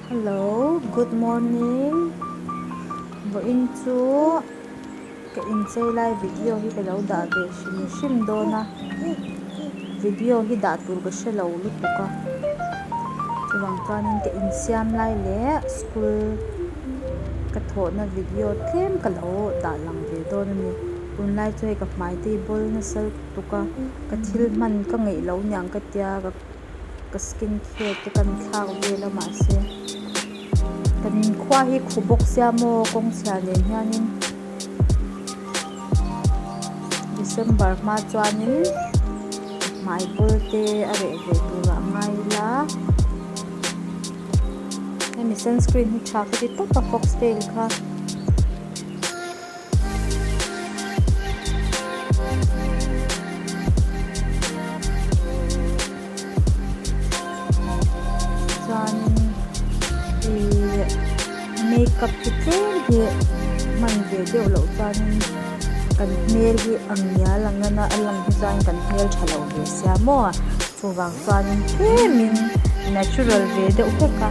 Hello, good morning. Vawiin chu ka inchei lai video hi ka lo dah ve hrim hrim dawn a, video hi dah tur ka hre lo lutuk a, chuvang chuanin ka insiam lai leh school ka thawhna video tlem ka lo dah lang ve dawn a ni. Tunlai chu hei ka hmai te hi bawl nasa lutuk a, ka thil hman ka ngeih loh niang ka tia ka. ka skin care te kan thlak vel a mahse kan khua hi khu bawk sia maw kawng chhia nen hianin December hma chuanin hmai bawl te a reh ve turah a ngai ila hemi sunscreen hi tha ka ti tawp a foxtail kha. Chuanin ihh makeup hi tlem hi hman ve deuh loh chuanin kan hmel hi a ngial ang a a lang hi chuan kan hmel tha lo ve sia maw chuvang chuanin tlemin natural ve deuh hlek a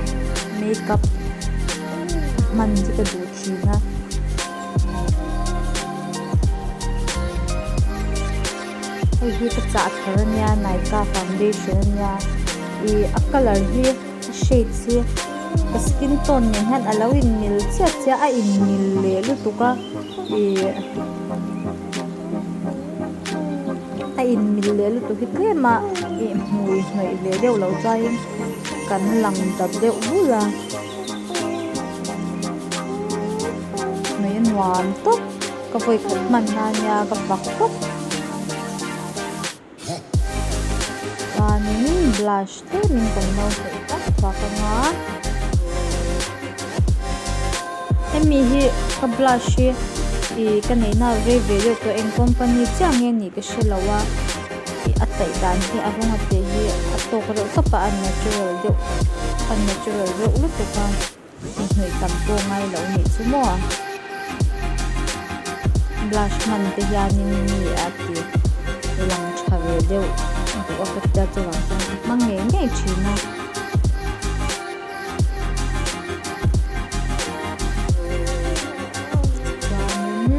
makeup hman hi ka duh thin a. Hei hi ka chah thar ania Nykaa foundation ania ih a colour hi a shades hi ka skin tone nen hian alo in mil chiah chiah a in mil leh lutuk a ih a in mil leh lutuk hi tlem a ih hmui hnawih ve deuh loh chuan kan lang ta deuh bur a hnawih a nuam tawp. Ka vawi khat hman na ania ka fak tawp. Chuanin blush tlemin kan lo hnawih tak tak anga. Hemi hi ka blush hi ih ka neihna rei ve deuh tawh eng company chiah nge nih ka hre lo a ih a taih dan hi a rawng a teh hi a tawk reuh tawp a a natural deuh a natural reuh lutuk a. Inhnawih tam pawh ngai lo nih chu maw? Blush hman te hianin mi a ti lang tha ve deuh duh a ka tia chuvang chuan ka hmang ngei ngei thin a. Chuanin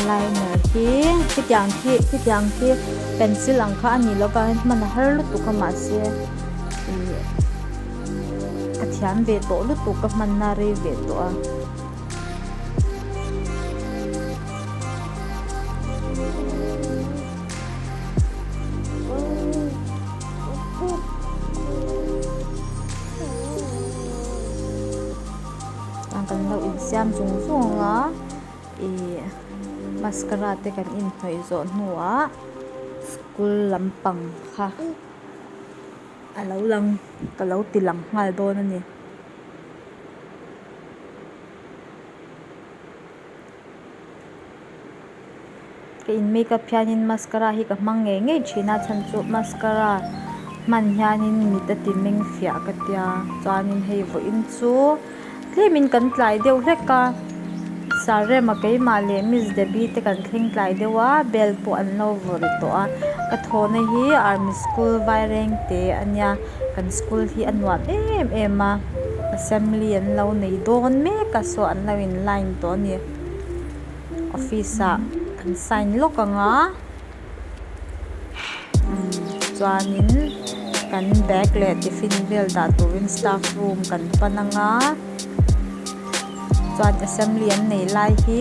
liner hi khitiang khi khitiang khi pencil ang kha a ni lo vangin hman a har lutuk a mahse ih. Ka thiam ve tawh lutuk ka hmanna rei ve tawh a. Kan lo insiam zung zung a ih mascara te kan inhnawih zawh hnuah school lampang kha. A lo lang ka lo ti lang nghal dawn a ni. Ka in makeup hianin mascara hi ka hmang ngei ngei thin a chhan chu mascara hman hianin mit a ti meng fiah ka tia chuanin hei vawiin chu tlemin kan tlai deuh hlek a Sarema keimah leh Miss Debbie te kan thleng tlai deuh a bell pawh an lo vawrh tawh a ka thawhna hi army school vairengte a nia kan school hi a nuam em em a assembly an lo nei dawn mek a saw an lo in line tawh a ni office ah kan sign lawk ang a. Chuanin kan bag leh tiffin vel dah turin staff room kan pan anga chuan assembly an nei lai hi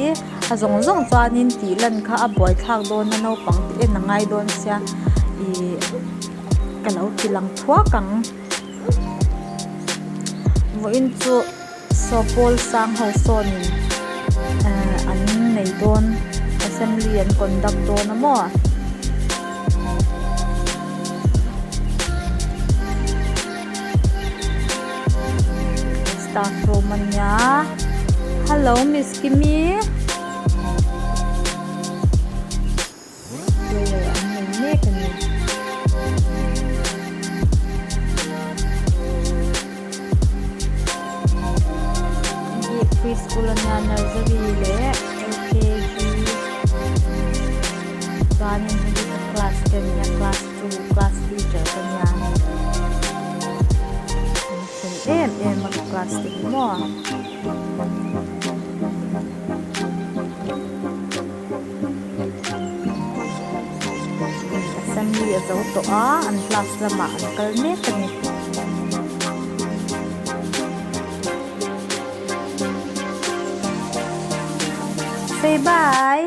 a zawng zawng chuanin tih lan kha a buaithlak dawn a naupang te en a ngai dawn sia ih ka lo ti lang thuak ang vawiin chu. Saw pawl sang ho sawnin ehh an nei dawn assembly an conduct dawn a maw. Staff room a nia hello miss Kimi. Prayer an nei mek a ni. Hei hi preschool a nia nursery leh LKG chuanin hei hi ka class te a nia class 2 class teacher ka nia. An fel em em a ka class te hi maw. Assembly a zo tawh a, an class lamah an kal mek a ni. Say bye!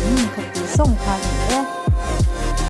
Umm ka tih zawng kha a ni e.